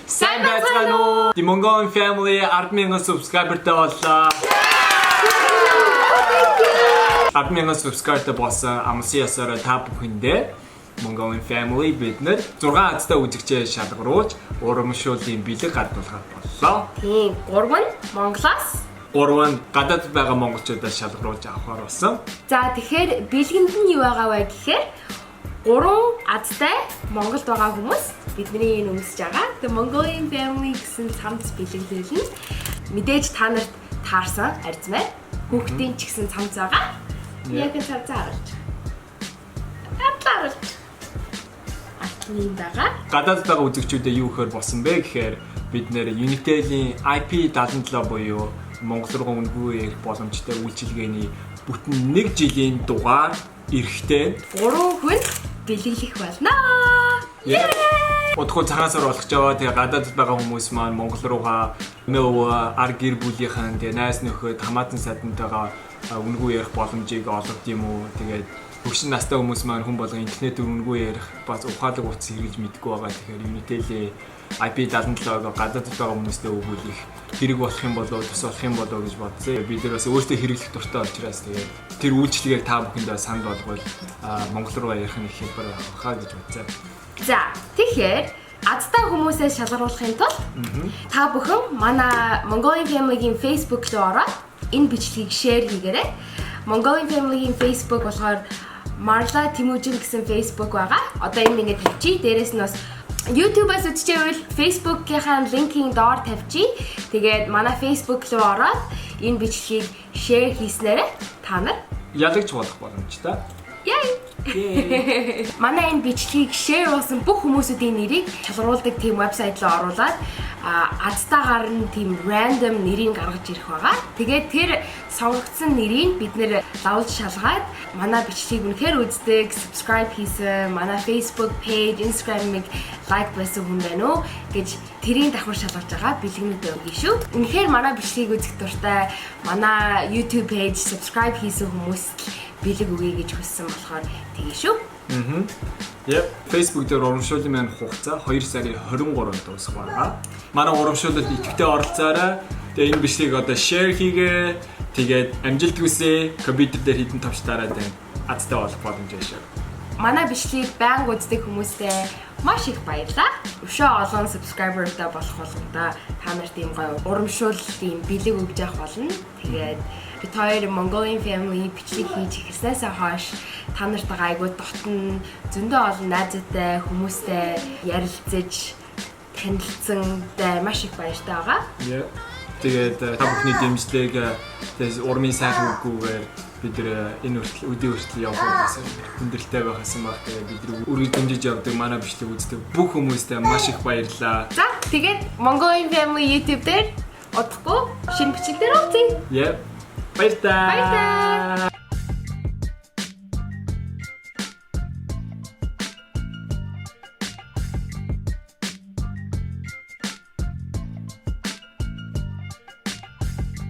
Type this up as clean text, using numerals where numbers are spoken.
Сайн байцгаана уу? The Mongolian Family 10,000 subscriber тай боллоо. 10,000 subscriber тай болсон амласан ёсороо та бүхэндээ Mongolian Family бид нэр 6 азтай үзэгчээ шалгаруулж урамшууллын бэлэг гардуулахар боллоо. Тийм, гурав нь Монголоос. Гурав нь гадаадд байгаа монголчуудаас шалгаруулж авахар болсон. За, тэгэхээр бэлгэнд нь юу байгаа вэ гэхээр гурван азтай Монголд байгаа хүмүүс бидний энэ өмсөж байгаа The Mongolian Family гэсэн цамц бэлэглүүлнэ. Мэдээж та нарт таарсан арзмай. Хүүхдийн ч гэсэн цамц байгаа. Яг энэ цамцаа харуулж. Атлаа харуулж. Артны юм байгаа. Гадаадд байгаа үзэгчүүдэд юу гэхээр болсон бэ гэхээр бид нэр Unitel-ийн IP77 буюу Монгол руу үнэгүй ярих боломжтой үйлчилгээний бүтэн нэг жилийн дугаар эрэхтэй Гурван хүн бэлэглэх болно. Удахгүй цагаан сар болох ч яваа. Тэгээ гадаадд байгаа хүмүүс маань Монгол руугаа нөө ар гэр бүлийнхэн, тэгээ найз нөхөд, хамаатан садантайгаа үнэгүй ярих боломжийг олгод юм уу. Тэгээд хөгшин настай хүмүүс маань хүн болгон интернетээр үнэгүй ярих бас ухаалаг утас хэрэглэж мэдгүй байгаа. Тэгэхээр Unitel-ийн IP77-г гадаадд байгаа хүмүүстээ өгвөл их хэрэг болох юм болоо, тус болох юм болоо гэж бодсон. Бид нар бас өөртөө хэрэглэх дуртай учраас тэгээд тэр үйлчилгээг та бүхэндээ санал болгол Монгол руу ярих нь их хялбар байх хаа гэж бодсон. За, тэгэхээр азтай хүмүүсээ шалгаруулахын тулд та бүхэн манай Mongolian Family-гийн Facebook руу ороод энэ бичлэгийг share хийгээрэй. Mongolian Family-гийн Facebook болохоор Marla Тэмүүжин гэсэн Facebook байгаа. Одоо энэ ингээд тавьчих. Дээрээс нь бас YouTube-аас үзчихвэл Facebook-ийнхаа линкийн доор тавьчих. Тэгээд манай Facebook руу ороод энэ бичлэгийг share хийснээрээ та нар ялагч болох боломжтой. Яй! Манай энэ бичлэгийг share болсон бүх хүмүүсүүдийн нэрийг шалгаруулдаг тийм вебсайт руу оруулаад азтайгаар нь тийм random нэрийг гаргаж ирэх байгаа. Тэгээд тэр сонгогдсон нэрийг бид нэр лавлж шалгаад манай бичлэгийг үнэхээр үздэг, subscribe хийсэн, манай Facebook page, Instagram-ыг like байсан хүн байна уу гэж тэрийн давхар шалгаж байгаа бэлгэнүүд өгье шүү. Үнэхээр манай бичлэгийг үзэх дуртай, манай YouTube page subscribe хийсэн хүмүүст бэлэг өгье гэж хүссэн болохоор тэгье шүү. Yep. Facebook дээр урамшууллын маань хугацаа 2 сарын 23-нд дуусах байгаа. Манай урамшуулалд идэвхтэй оролцоорой. Тэгээ энэ бичлэгийг одоо share хийгээ. Тэгээд амжилт хүсье. Компьютер дээр хэдэн товч дараад байна. Азтай болох боломж шүү. Манай бичлэгийг байнга үздэг хүмүүстээ маш их баярлалаа. Өшөө олон subscriber-тай болох болгондоо та нарт ийм гоё урамшууллын бэлэг өгж явах болно. Тэгээд бид хоёр Mongolian Family бичлэг хийж эхэлснээс хойш та нартайгаа айгуу дотн, зөндөө олон найзуудтай, хүмүүстэй ярилцаж танилцсандаа маш их баяртай байгаа. Yep. Тэгээд та бүхний дэмжлэг, тэгээд урмын сайхан үггүйгээр бид нар энэ хүртэл, өдөө хүртэл явах бас хүндрэлтэй байхасан баг. Тэгээд бид нар үргэлж дэмжиж явдаг, манай бичлэг үздэг бүх хүмүүстээ маш их баярлалаа. За, тэгээд Mongolian Family YouTube дээр удахгүй шинэ бичлэг дээр уулзъя. Yep. Баярлалаа. Баярлалаа.